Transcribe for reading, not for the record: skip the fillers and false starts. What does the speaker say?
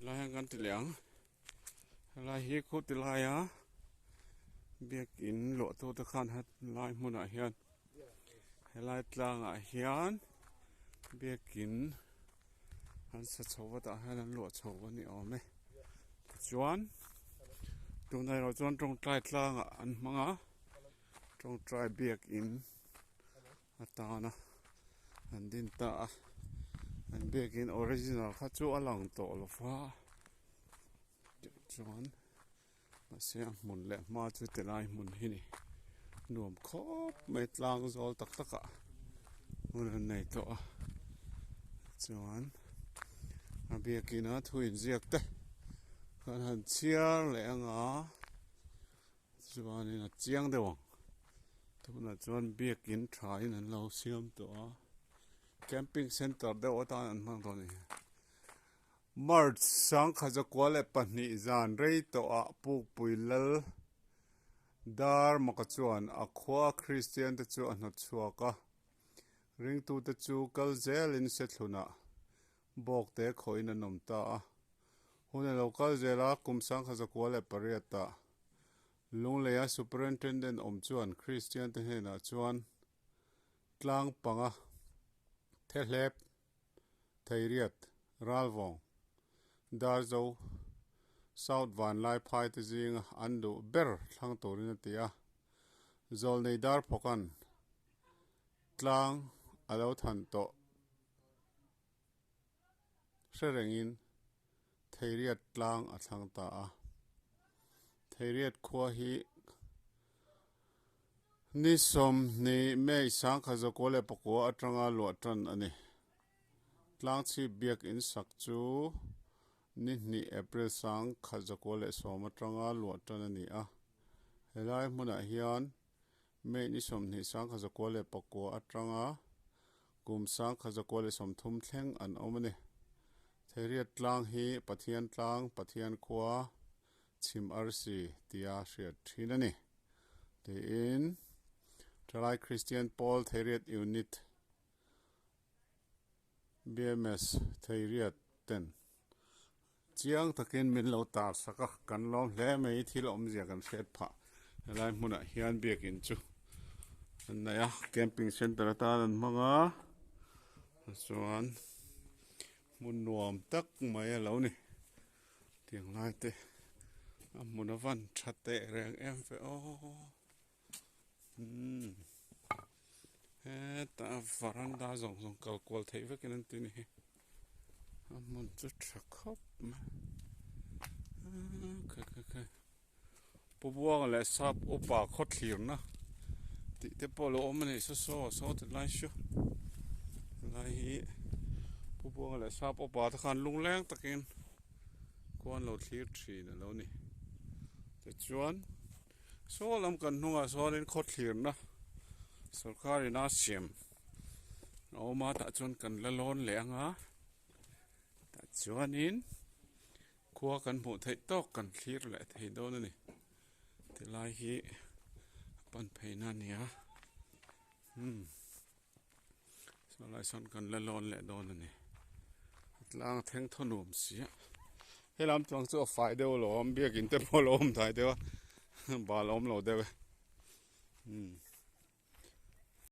Tilai hian kan ti leh ang helai hi khu tilaia biakin luah tu te khan helai hmunah hian helai tlangah hian biakin an sa chho va tah hian an luah chho a ni awm e tichuan tunah erawh chuan tawngtai tlangah an hmang a tawngtai biakin atana an din ta a an biakin original kha chu a lang tawh lo va tichuan mahse a hmun leh hma chu ti lai hmun hi ni nuam khawp mai tlang zawl tak tak ah hmun an nei tawh a chuan a biakin a thu inziak te kan han chhiar leh anga chuanin a chiang deuh ang tunah chuan biakin tha in an lo siam tawh a camping center deuh atan an hmang tawh a ni. March 2012 zan rei tawhah Pukpui Lal Dar Maka chuan a khua Kristian te chu a hnawt chhuak a, ringtute chu kal zelin Sethlunah bawkte khawhin an awm ta a. Hun a lo kal zel a, kum 2008 ah Lungleia Superintendent awm chuan Kristian te hnenah chuan tlang panga thehlep Theiriat, Ralvawng, Darzo, South Vanlaiphai te zinga an duh ber thlang turin a ti a. Zawlnei Darphawka'n tlang a lo than tawh hre rengin Theiriat tlang a thlang ta a. Theiriat khua hi Ni 20 May 1949 atanga luah tan a ni. Tlangchhip biakinn sak chu ni hnih April 1910 atanga luah tan a ni a. Helai hmunah hian May ni 20 1909 atanga kum 1930 thleng an awm a ni. Theiriat tlang hi Pathian tlang, Pathian khua, Chhim arsi tia hriat thin a ni. Tiin Thalai Kristian Pawl Theiriat Unit BMS Theiriat ten chiang takin min lo tar sak a, kan lawm hle mai thil awmzia kan hriat phah. Helai hmunah hian biakin chu an nei a, camping center atan an hmang a, chuan hmun nuam tak mai a lo ni. Tiang lai te a hmun a van tha teh reng em ve aw umm hetah varanda zawng zawng kal kual theih vek in an ti a ni hi a hmun chu tha khawp mai aaa khai khai khai Pu Buanga leh sap upa khaw thlirna tih te pawh a lo awm a ni saw saw saw ti lai saw helai hi Pu Buanga leh sap upa te khan lungleng takin khua an lo thlir thin a lo ni tichuan saw lam kan hnungah sawnin khaw thlirna sorkar in a siam a awm a tah chuan kan la lawn leh ang a tah chuanin. Khua kan hmuh theih tawk kan thlir leh thei dawn a ni tilai hi a pan pheina a ni a umm saw lai sawn kan la lawn leh dawn a ni a tlang a thleng thaw nuam si a helam chuang chu a fai deuh alawm biakin te pawh a lo awm thai deuh a bal a awm lo deuh e umm.